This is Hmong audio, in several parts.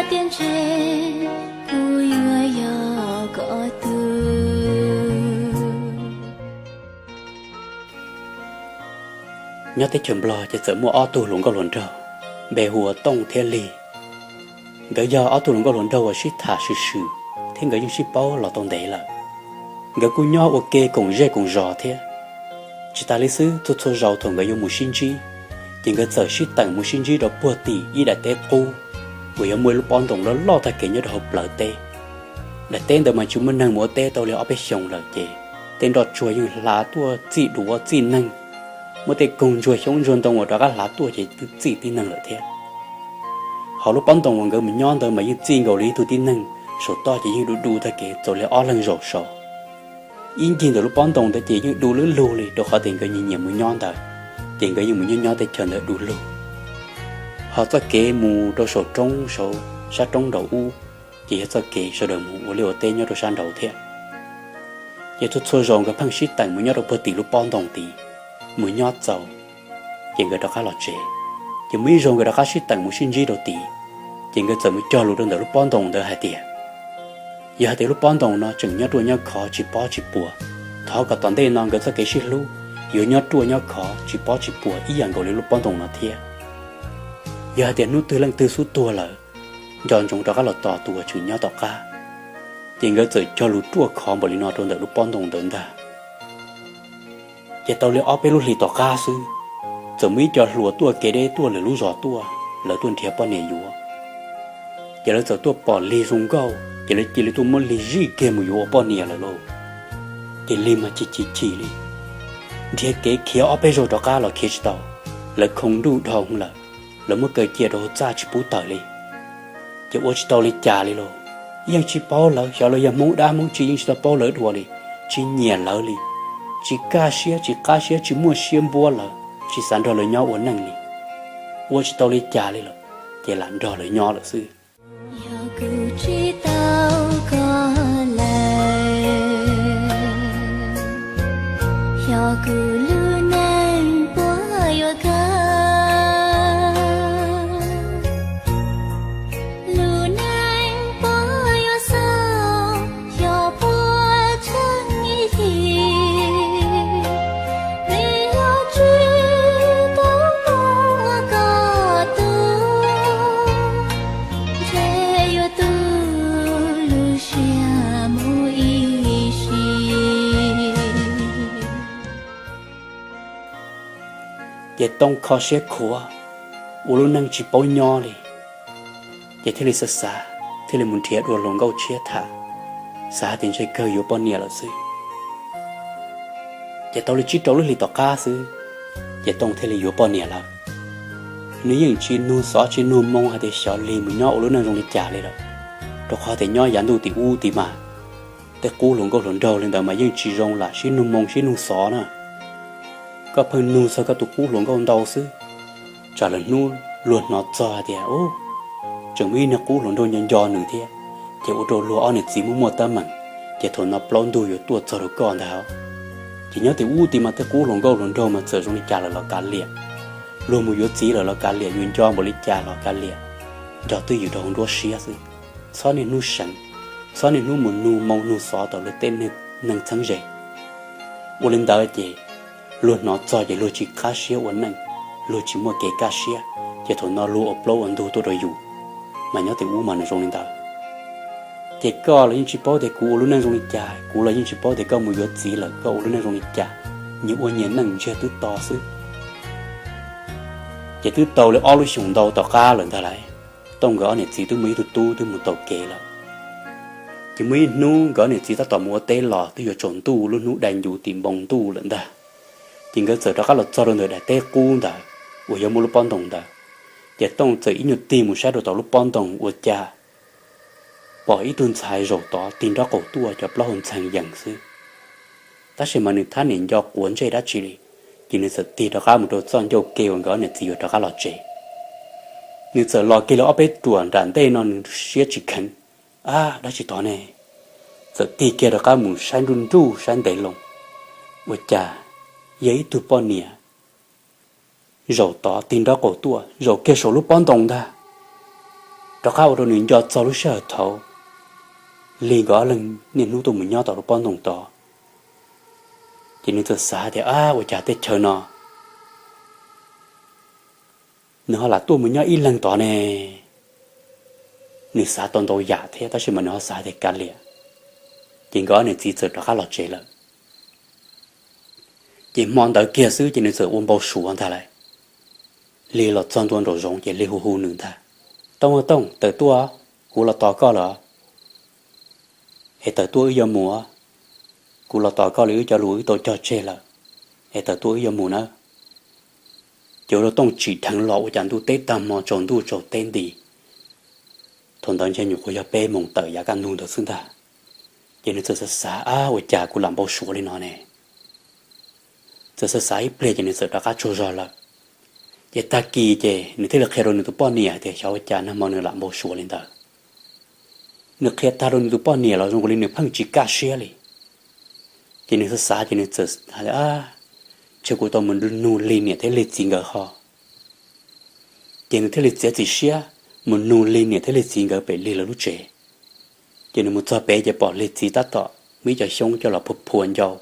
Tiam ntse kuv yuav yog koj tug. Nyob teb chaws Nplog ces txawm muaj ob tug hluas nkauj hluas nraug, npe hu ua Tooj thiab Lig. Nkawd yog ob tug hluas nkauj hluas nraug uas sib tham swm swm thiab nkawd yeej sib paub los tau ntev lawm. Nkawd kuj nyob ua ke koom zej koom zos thiab. Tsis tas li xwb, txhua txhua zaus thaum nkawd yuav mus sib ntsib, ces nkawd txawm sib teem mus sib ntsib rau puag tim ib daim teb qub uas yog muaj ib lub pob ntoo loj loj tag kev nyob rau hauv plawv teb. Daim teb ntawd mas tsis muaj neeg mus ua teb tau li ob peb xyoos lawm ces tej nroj tsuag yeej hla tuaj txij duav txij neeg, muaj tej koog ntsuag xyoob ntsuag ntoo uas rov qab hla tuaj ces twb txij tib neeg lawm thiab. Hauv lub pob ntoo uas nkawd mus nyob ntawd mas yeej txij nkaus li ib tug tib neeg, saum toj ces yeej du du tag kev txaus li ob leeg zaum saud. Ib ncig ntawm lub pob ntoo ntawd ces yeej du lwb lug li rau qhov tias nkawd nyiam nyiam mus nyob ntawd, ces nkawd yeej mus nyob nyob teb chaws ntawd du lug. Ho txoj kev mus rau saum roob saud, sab roob nraud ub, ces yog txoj kev sawv daws mus ua liaj ua teb nyob rau sab nraud thiab. Ces txhua txhua zaus nkawd pheej sib teem mus nyob rau puag tim lub pob ntoo tid, mus nyob txaus, ces nkawd rov qab los tsev. Ces muaj ib zaug nkawd rov qab sib teem mus sib ntsib rau tid, ces nkawd txawm mus cog lus rau ntawm lub pob ntoo ntawd hais tias, yog hais tias lub pob ntoo no tseem nyob ruaj nyob khov tsis pob tsis puas, thov kom tom ntej no nkawd txoj kev sib hlub yuav nyob ruaj nyob khov tsis pob tsis puas ib yam nkaus li lub pob ntoo no thiab. Yog hais tias hnub twg leej twg xub tuag lawm, nco ntsoov rov qab los tos tus uas tseem nyob tom qab. Ces nkawd txawm cog lus ruaj khov npaum li no rau ntawm lub pob ntoo ntawd ntag. Ces tau li ob peb lub hlis tom qab xwb, txawm muaj ib co hluas tuaj kev deb tuaj lwm lub zos tuaj, lawv tuaj nrhiav poj niam yuav. Ces lawv txawm tuaj pom Lig zoo nkauj ces lawv cia li tuaj muab Lig zij kiag mus yuav ua poj niam lawm lauj. Ces Lig mas chim chim chim li, nrhiav kev khiav ob peb zaug rov qab los khiav tsis tau, lawv khoo nruj dhau lawm, lawv muab kaw cia rau hauv txaj tsis pub tawm li. Ces ua tsis tau li cas li lauj, yeej tsis paub lawv, xyov lawv yog Hmoob dab Hmoob tsi yeej tsis tau paub lawv dua li, tsis nyiam lawv li, tsis kaj siab tsis qab siab tsis muaj siab npuab lawv, tsis xav nrog lawv nyob ua neej li. Ua tsis tau li cas li lawm, ces lam nrog lawv nyob lawm xwb. Yog kuv tsis tau koj lawm, xyov kuv lub neej puas yuav kawg. Lub neej puas yuav xaus, xyov puas tsheej ib chim. Vim yog tsis tau mus ua koj tug, ntshe yuav tu lub siab mus ib sim. Ces Tooj kho siab khuav, ua lub neej tsis paub nyob li, ces thiaj li xav xav, thiaj li mus nrhiav dua hluas nkauj tshiab tham, xav hais tias ntshe kawg yuav poj niam lawm xwb. Ces tau li tsib rau lub hlis tom qab xwb, ces Tooj thiaj li yuav poj niam lawm. Nws yeej tsis nug xov tsis nug moo hais tias xyov Lig mus nyob ua lub neej zoo li cas li lawm, rau qhov tias nyob yav ntuj tim ub tid mas, tej qub hluas nkauj hluas nraug li ntawd mas yeej tsis zoo lam sib nug moo sib nug xov na. Koj pheej nug txog koj tus qub hluas nkauj ntau xwb, tsam lawm hnub luag hnov txog hais tias, u, tseem muaj ib niag qub hluas nraug nco nco nws thiab, ces ua rau luag ob niam txiv muaj muaj teeb meem, ces thaum no plaub ntug yuav tuaj txog rau koj ntag. Ces nyob tim ub tid mas tej qub hluas nkauj hluas nraug mas txawm zoo li cas lawm los kav liam, luag mus yuav txiv lawm los kav liam, yus nco npaum li cas los kav liam, nrog twj ywm rau hauv nruab siab xwb. Txhob niaj hnub seev, txhob niaj hnub mus nug moo nug xov tom luag tej neeg txheeb ze. Ua li ntawd ces luag hnov txog ces luag tsis qab siab ua neej, luag tsis muaj kev kaj siab, ces thaum no luag ua plaub ua ntug tuaj rau yus, mas nyob tim ub mas nws zoo li ntawd. Ces koj los yeej tsis paub tias kuv ua lub neej zoo li cas, kuv los yeej tsis paub tias koj mus yuav txiv lawm koj ua lub neej zoo li cas, nyias ua nyias neej ntsiag twb to xwb. Ces twb tau li ob lub xyoos ntau tom qab lawm ntag lauj, Tooj nkawd ob niam txiv twb muaj ib tug tub twb mus taug kev lawm. Ces muaj ib hnub nkawd ob niam txiv tab tom mus ua teb los twb yuav tsaus ntuj lub hnub dai ncuv tim npoo ntuj lawm ntag. Ces nkawd txawm rov qab los txog rau ntawm daim teb qub ntawd uas yog muaj lub pob ntoo ntawd. Ces Tooj txawm ib nyuag tig mus saib rau tom lub pob ntoo ua cas pom ib tug ntxhais zaum tod tig nraub qaum tuaj cov plaub hau ntxhees yees xwb. Tab sis mas nws thab niam nco quav ntsej dab tsi li, ces nws txawm tig rov qab mus rau txoj ncauj ke uas nkawd ob niam txiv yuav rov qab los tsev. Nws txawm los kiag li ob peb ruam nram ntej no nws siab tsis kheev, ab dab tsi tod ne, txawm tig kiag rov qab mus saib nruj nruj saib ntev loo, ua cas yog ib tug poj niam zaum tod tig nraub qaum tuaj zaum kiag saum lub pob ntoo ntag. rov qab ua rau nws nco txog lub sij hawm thaum Lig nkawd ob leeg niaj hnub tuaj mus nyob tom lub pob ntoo tod. Ces nws txawm xav tias, Ab, ua cas teb chaws no nws ho lam tuaj mus nyob ib leeg tod ne? Nws xav tau ntau yam thiab tab sis mas nws ho xav tias kav liam. Ces nkawd ob niam txiv txawm rov qab los tsev lawm. Ces hmo ntawd kiag xwb ces nws txawm ua npau suav ntag lawm. Lig los txog ntua nraum zoov ces Lig hu hu nws ntag, Tooj, Tooj, tawm tuaj, kuv los tos koj lawm. Es tawm tuaj wb yuav mus. Kuv los tos koj li, wb cov lus wb tau cog tseg lawm. Es tawm tuaj wb yuav mus nawb. Ces ua rau Tooj tsim dheev los ua cas ntuj teb tag hmo tsaus ntuj tsaus teb nti. Thaum ntawd ntshe nyuam qhuav yog peb moos tawm yav kaj ntug ntawd xwb ntag. Ces nws txawm xav xav, Ab, ua cas kuv lam npau suav li no ne? Txawm xav xav ib pliag ces nws txawm rov qab tsaug zog lawm. Ces tag kis ces nws thiaj li qhia rau nws tus poj niam hais tias xyov ua cas nag hmo nws lam npau suav li ntawd. Nws qhia tag rau nws tus poj niam los zoo li nws pheej tsis kaj siab li. Ces nws xav xav ces nws txawm hais tias, Ntshe kuv tau mus nug Lig niam thiab Lig txiv nkawd ho. Ces nws thiaj li txiav txim siab mus nug Lig niam thiab Lig txiv nkawd pem Lig lawv lub tsev. Ces nws mus txog pem ces pom Lig txiv tab tom muaj ib co xyoob coj los phua phua ncau.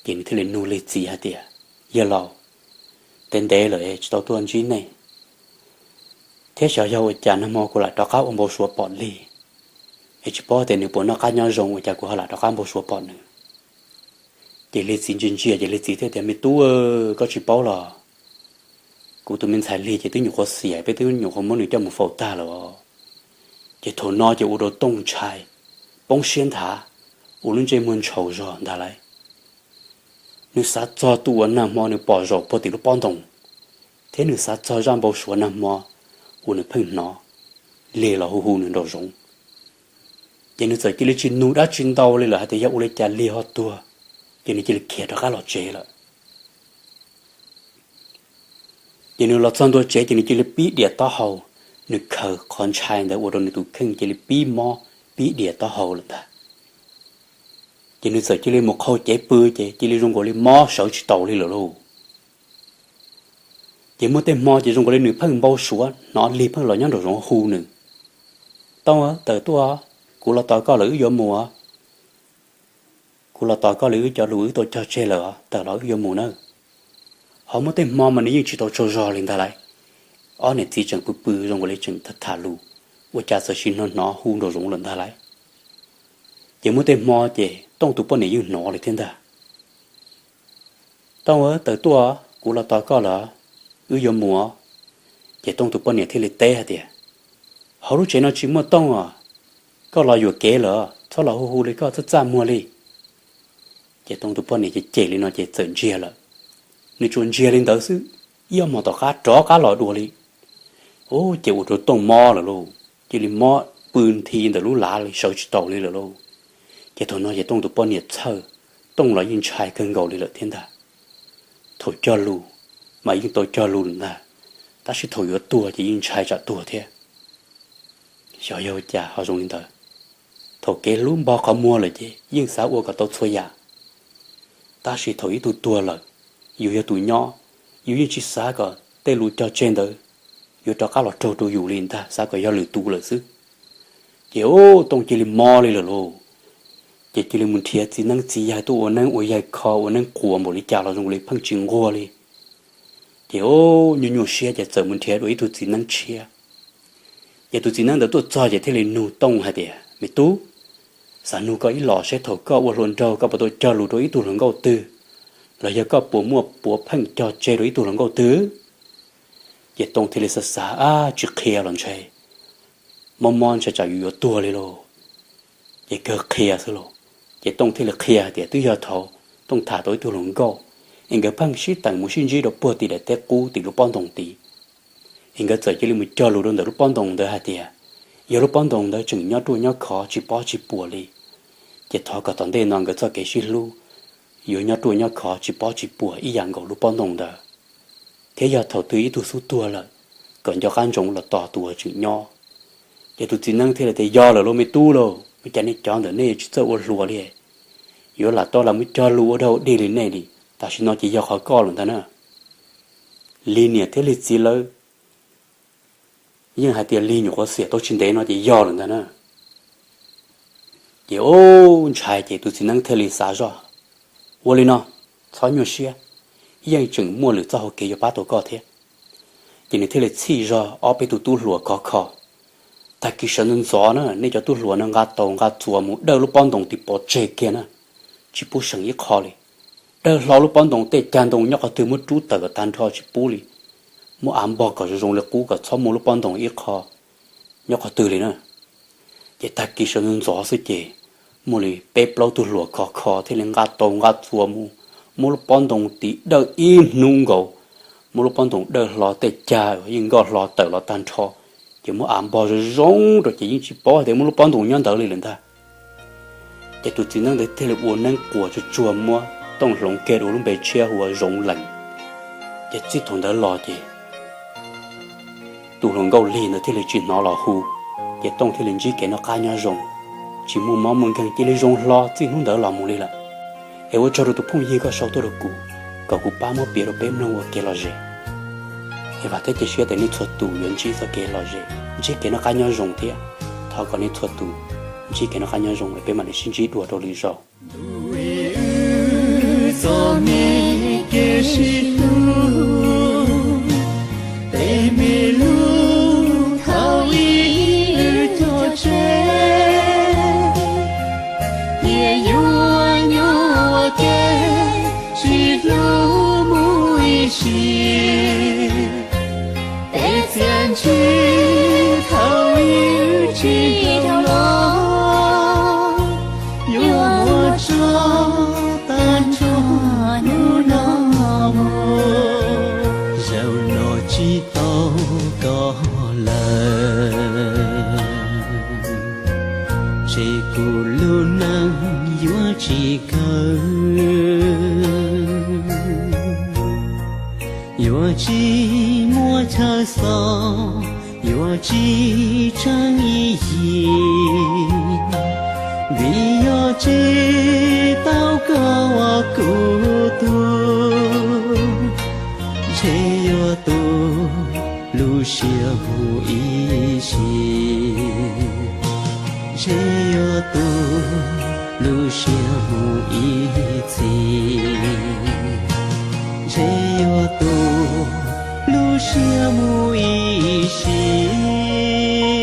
Ces nws thiaj li nug Lig txiv hais tias, Yawg laus, ntev ntev lawm tsis tau tuaj ntsib nej, thiab xyov yog ua cas nag hmo kuv lam rov qab ua npau suav pom Lig, es tsis paub tias nws puas noj qab nyob zoo ua cas kuv ho lam rov qab npau suav pom nws. Ces Lig txiv ntsia ntsia ces Lig txiv thiaj tias, Me tub, koj tsis paub los? Kuv tus me ntxhais Lig ces twb nyuam qhuav xiam, peb twb nyuam qhuav muab nws coj mus faus tag lawm. Ces thaum no ces ua rau Tooj ntshai, poob siab nthav, ua lub ntsej muag ntshaus zog ntag lauj. Nws xav txog tus uas nag hmo nws pom zaum puag tim lub pob ntoo, thiab nws xav txog zaj npau suav nag hmo uas nws pheej hnov Lig los hu hu nws nraum zoov. Ces nws txawm cia li tsis nug dab tsi ntau li lawm hais tias yog ua li cas Lig ho tuag, ces nws cia li khiav rov qab los tsev lawm. Ces nws los txog ntua tsev ces nws cia li pib diam taub hau, nws khaws qhov ntshai ntawd ua rau nws tus kheej cia li pib mob pib diam taub hau lawm ntag. Ces nws txawm cia li mus qhau cev pw ces cia li zoo nkaus li mob sawv tsis taus li lawm lauj. Ces muaj tej hmo ces zoo nkaus li nws pheej npau suav hnov Lig pheej los nyob nraum zoov hu nws, Tooj, tawm tuaj, kuv los tos koj lawm wb yuav mus. Kuv los tos koj li, wb cov lus wb tau cog tseg lawm, tawm los wb yuav mus nawb. Ho muaj tej hmo mas nws yeej tsis tau tsaug zog li ntag lauj. Ob niam txiv tseem pw pw zoo nkaus li tseem tham lus, ua cas txawm sis hnov hnov hu nraum zoov lawm ntag lauj. Ces muaj tej hmo ces Tooj tus poj niam yeej hnov li thiab ntag. Tooj, tawm tuaj, kuv los tos koj lawm, wb yuav mus. Ces Tooj tus poj niam thiaj li teb hais tias, Hauv lub tsev no tsis muaj Tooj os, koj los yuam kev lawm, txhob los hu hu li koj txaj txaj muag li. Ces Tooj tus poj niam cem cem li no ces txawm ntsiag lawm. Nws tsuas ntsiag li ntawd xwb, ib ob hmos tom qab rov qab los dua li. Ub, ces ua rau Tooj mob lawm lauj, cia li mob pw nthi ntawm lub lav li sawv tsis taus li lawm lauj. Ces thaum no ces Tooj tus poj niam txhawj, Tooj los yeej ntshai kawg nkaus li lawm thiab ntag. Thaum cog lus mas yeej tau cog lus lawm ntag, tab sis thaum yuav tuag ces yeej ntshai tsam tuag thiab. Xyov yog ua cas ho zoo li ntawd. Thaum kev hlub npog qhov muag lawm ces yeej xav ua kom tau txhua yam, tab sis thaum ib tug tuag lawm, yus yog tus nyob, yus yeej tsis xav kom tej lus cog tseg ntawd yuav rov qab los raug rau yus li ntag, xav kom yog lwm tus lawm xwb. Ces ub, Tooj cia li mob li lawm lauj. Ces cia li mus nrhiav txiv neeb txiv yaig tuaj ua neeb ua yaig kho, ua neeb quas npaum li cas los zoo li pheej tsis nquag li. Ces ub, nyuaj nyuaj siab ces txawm mus nrhiav dua ib tug txiv neeb tshiab. Ces tus txiv neeb ntawd tuaj txog ces thiaj li nug Tooj hais tias, Me tub, xav nug koj ib los seb thaum koj ua hluas nraug koj puas tau cog lus rau ib tug hluas nkauj twg, los yog koj puas muaj puav pheej cog tseg rau ib tug hluas nkauj twg? Ces Tooj thiaj li xav xav, Ab, tsis qhia los ntshe mob mob ntshe tsam yus yuav tuag li lauj. Ces kawg qhia xwb lauj. Ces Tooj thiaj li qhia hais tias twb yog thaum Tooj tham tau ib tug hluas nkauj, es nkawd pheej sib teem mus sib ntsib rau puag tim daim teb qub tim lub pob ntoo tid. Es nkawd txawm cia li mus cog lus rau ntawm lub pob ntoo ntawd hais tias yog lub pob ntoo ntawd tseem nyob ruaj nyob khov tsis pob tsis puas li, ces thov kom tom ntej no nkawd txoj kev sib hlub yuav nyob ruaj nyob khov tsis pob tsis puas ib yam nkaus lub pob ntoo ntawd. Thiab yog thaum twg ib tug xub tuag lawm, kom nco qab ntsoov los tos tus uas tseem nyob. Ces tus txiv neeb thiaj li tias, Yog lawm lauj me tub lauj, ua cas nej cov ntawm nej tsis txawj ua hluas li? Yuav lam tau lam muab cog lus ua dog ua dig li nej li, tam sim no ces yog qhov koj lawm ntag na. Lig niam thiab Lig txiv lawv yeej hais tias lig nyuam qhuav xiam tau tsis ntev no ces yog lawm ntag na. Ces ub ntshai ces tus txiv neeb thiaj li xav zoj, ua li no, txhob nyuaj siab, yeej tseem muaj lwm txoj hauv kev yuav pab tau koj thiab. Ces nws thiaj li txhij zog ob peb tus tub hluas khov kho. Tag kis sawv ntxov ntxov na, nej cov tub hluas no nqa taus nqa txuas mus dawj lub pob ntoos tim pov tseg kiag na, tsis pub seem ib qho li. Dawj hlo lub pob ntoos, tej cag ntoo nyob qhov twg muab rub tawm kom tag nrho tsis pub li. Muab av npog kom zoo zoo li qub kom txhob muaj lub pob ntoos ib qho nyob qhov twg li na. Ces tag kis sawv ntxov ntxov xwb ces muaj li peb plaub tug hluas khov kho thiaj li nqa taus nqa txuas mus, muab lub pob ntoos tim dawj ib hnub nkaus. Muab lub pob ntoos dawj hlo, tej cag yeej nkoj hlo tawm los tag nrho, ces muab av npog zoo zoo rau ces yeej tsis paub hais tias muaj lub pob ntoos nyob ntawd li lawm ntag. Ces tus txiv neeb ntawd thiaj li ua neeb quas tsuag tsuag muab Tooj hloov kiag dua lub npe tshiab hu ua Zoov Lees. Ces txij thaum ntawd los ces tus hluas nkauj lig ntawd thiaj li tsis hnov los hu. Ces Tooj thiaj li ntsib kev noj qab nyob zoo, tsis muaj mob muaj nkeeg, cia li zoo hlo txij hnub ntawd los mus li lawm. Es ua tsaug rau tus phooj ywg koj sau tuaj rau kuv, kom kuv pab muab piav rau peb mloog ua kev lom zem. Es vam thiab cia siab tias nej txhua tus yuav ntsib txoj kev lom zem, ntsib kev noj qab nyob zoo thiab. Thov kom nej txhua tus ntsib kev noj qab nyob zoo, es peb mam li sib ntsib dua rau lwm zaus. Txoj me kev sib hlub, tej me lub thaum ub wb cog tseg, thiaj yuav nyuaj ua ke sib hlub mus ib sim. Peb txiaj ntsig thaum wb tsis tau los, yuav muaj tso tag nrho hnub no mus. Zaum no tsis tau koj lawm, ces kuv lub neej yuav tsis kawg. Yuav tsis muaj chaw xaus, yuav tsis tseem ib yim, vim yog tsis tau koj ua kuv tug, ntshe yuav tu lub siab mus ib sim, ntshe yuav tu lub siab mus ib txhis, ntshe yuav tu lub siab mus ib sim.